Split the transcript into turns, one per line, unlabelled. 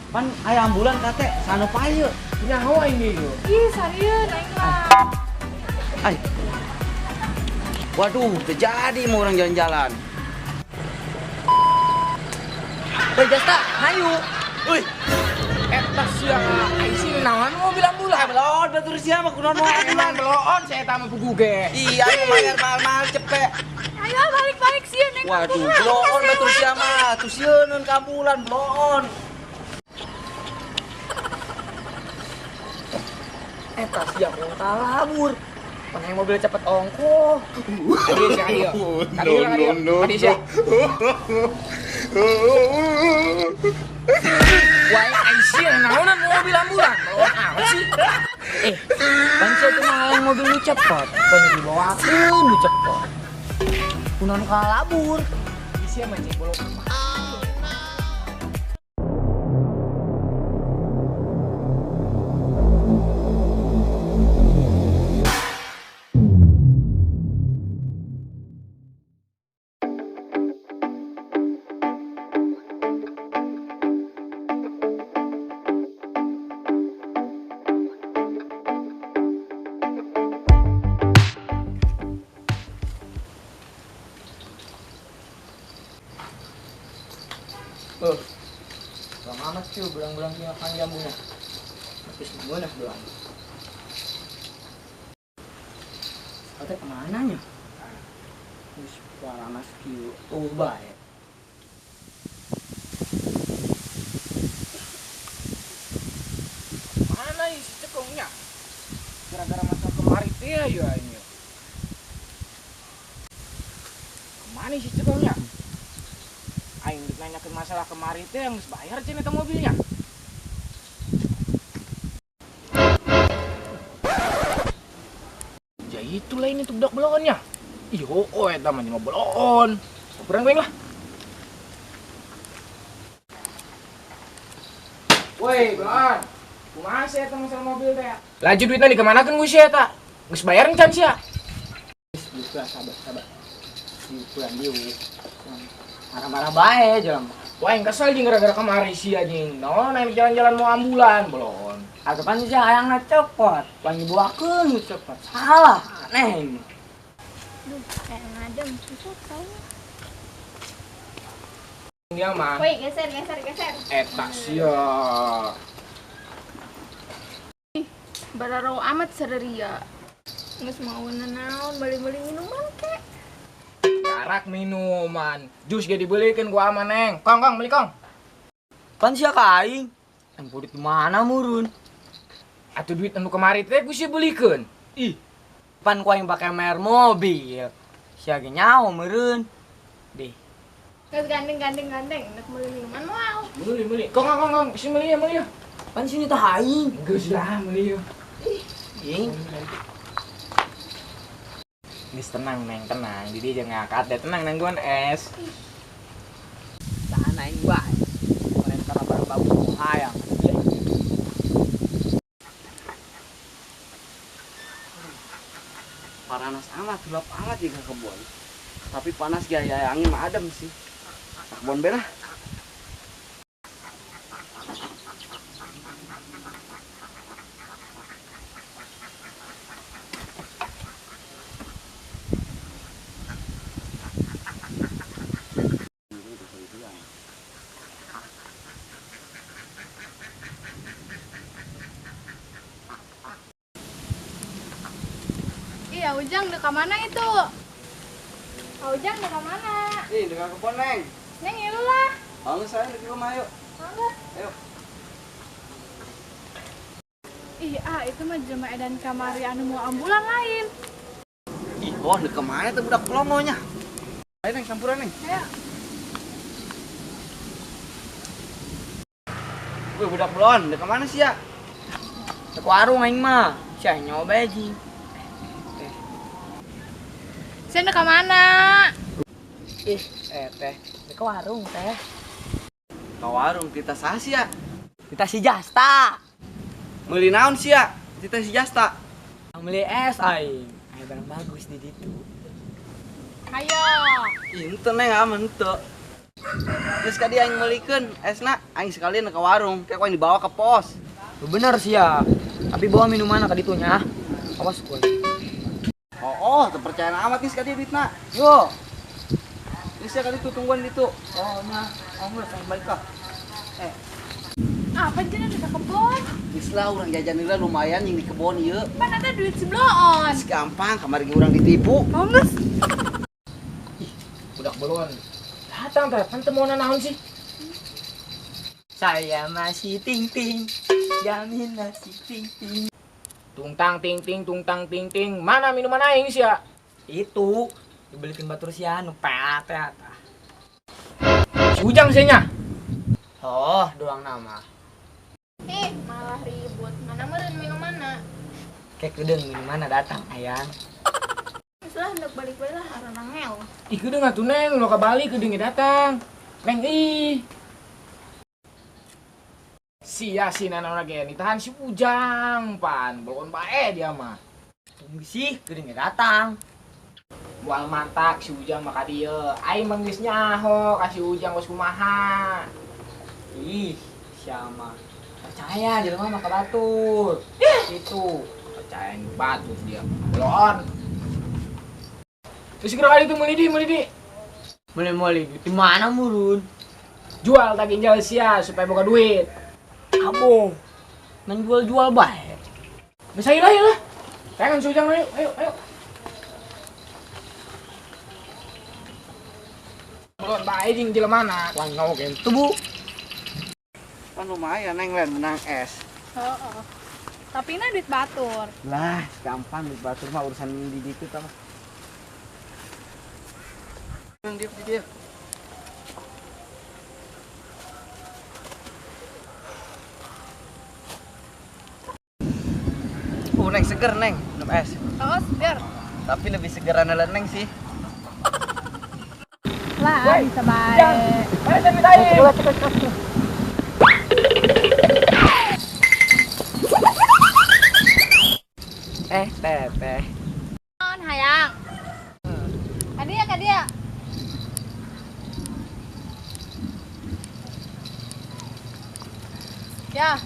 Pan aya ambulan kate sano payu.
Nyaho aing ieu.
Ih, sarieun aing mah.
Ay. Waduh, terjadi mau orang jalan-jalan. Woi, Jasta, hayu. Woi.
Eta sia, aing sih naon mobil ambulan.
Belon batur sia mah kunaon moal
ambulan. Belon saya eta mah pugu ge.
Iya, aing bayar mahal-mahal cepet.
Ayo balik-balik sieun neng.
Waduh, belon batur sia mah, tuh sieun ka ambulan belon.
Eta sia mau talabur. Pengen mobil cepet ongkoh.
Adio, adio.
No, no, no.
Wah, aing sia naonan mobil ambulan. Belon amat sih.
Pan sia teh mah mobil nu cepet, pan dibawakeun nu cepet. Kunaon kalabur.
Sia mah cek bolong.
Bang amat sih, belang-belang makan jambunya. Tapi semua dah belang. Kata kemana nya? Wis panas kieu, oh bae.
Mana si cekongnya? Gara-gara masa kemari teh ya ini. Kemana si cekongnya? Aing nanyakeun masalah kemari teh yang geus bayar cenah eta mobilnya. Ya itulah ini tuh budak belonnya. Ih, oh eta mah jelema belon. Kurang lah. Woi, belon. Kumaha sih eta masalah mobil teh? Laju duitna dikemanakeun ku sia eta? Geus bayar encan sia?
Geus sabar, sabar. Diukuran dieu. Marah-marah bae jelema.
Wah, yang kesel jeung gara-gara kemari sia anjing. No, naik jalan-jalan mau ambulan, belon.
Atuh pan sia hayangna cepet, pan dibawakeun nu cepet. Salah, aneh ini.
Duh, kayak ngadem susah tau.
Dia mah.
Woi, geser, geser, geser.
Eta sia.
Ih, bararo amat sareria. Geus mau nanaon beli-beli minuman kek.
Jarak minuman, jus ge dibelikeun ku ama neng. Kong, kong, beli kong.
Pan sia ka aing. Yang duit di mana murun?
Atuh duit anu kemari teh ku sia belikeun.
Ih, pan ku aing pake mer mobil. Sia ge nyaho meureun. Deh.
Geus gandeng gandeng gandeng, nek meuli minuman moal.
Meuli meuli. Kong, kong, kong, sini meuli ya, meuli ya.
Pan sini tah aing.
Geus lah meuli ya.
Ih, ing.
Geus tenang neng, tenang. Jadi jangan ngangkat deh, tenang nangguan es.
Tahan aing bae. Kemarin karena barang bagus hayang.
Panas amat, gelap amat juga kebun. Tapi panas gaya angin mah adem sih. Kebun berah.
Iya, Ujang dekat mana itu? Ujang dekat mana?
Ih, dekat kebun, Neng.
Neng, ilu lah.
Bangun saya dekat rumah, ayo.
Mangga.
Ayo.
Ih, ah, itu mah jelema edan kamari anu mau ambulan lain.
Ih, oh, dekat mana tuh budak pelongonya? Ayo, Neng, campuran, Neng.
Ayo.
Wih, budak belon, dekat mana sih ya?
Ke warung aing mah. Sia nyoba aja.
Saya ke mana?
Ih, teh, ke warung teh.
Ke warung kita sah sia.
Kita si Jasta.
Meuli naon sia? Kita si Jasta.
Beli es aing. Ayo barang bagus di ditu.
Ayo.
Ih, henteu neng aman henteu. Geus ka dieu aing meulikeun esna, aing sekalian ke warung, kayak aing dibawa ke pos.
Bener sih ya. Tapi bawa minuman ka ditu nya. Awas kowe.
Oh, teu percaya amat geus ka dieu duitna. Yo. Geus ya ka ditu tungguan ditu.
Oh nya, oh geus aing balik ka.
Apa jenah di kebon?
Geus lah urang jajan heula lumayan yang di kebon ieu.
Pan ada duit sebloon.
Geus gampang kamari ge urang ditipu.
Oh geus.
Ih, budak belon. Datang teh, pan teu mau nanaon sih.
Saya masih ting-ting, jamin nasi ting-ting.
Tungtang ting ting tungtang ting ting, mana minuman aing sia?
Itu dibelikin batur sia nu peat teh.
Si Ujang sia nya.
Oh, doang nama.
Eh, malah ribut. Mana meureun minumanna?
Kayak kedeung minumanna datang ayang.
Geus lah hendak balik bae lah aranangel.
Ih, kedeung atuh Neng, lo ka Bali kedeung ge datang. Neng ih. Sia si nanaon ge ditahan si Ujang pan, belon bae dia mah.
Tunggu sih, kedeung ge datang.
Moal mantak si Ujang mah ka dieu. Aing mah geus nyaho ka si Ujang geus kumaha.
Ih, siapa? Percaya jelema mah ka batur. Itu.
Percaya nu batur dia. Belon. Terus segera kali itu meuli di.
Meuli-meuli di mana murun?
Jual tak ginjal sia supaya boga duit.
Abo. Menjual-jual bae.
Bisa lah ya lah. Tangan si Ujang ayo ayo ayo. Belon bae jeung jelema na. Wah ngau
Tuh, Bu.
Kan lumayan neng lain menang es.
Heeh. Tapi na duit batur.
Lah, gampang duit batur mah urusan di ditu tah mah. Dieu dieu. Neng seger neng, minum es.
Oh, seger.
Tapi lebih segeran neng sih.
Lah, bisa bae.
Mana duit aing?
Teteh.
Non hayang. Ka dia, ka dia. Ya.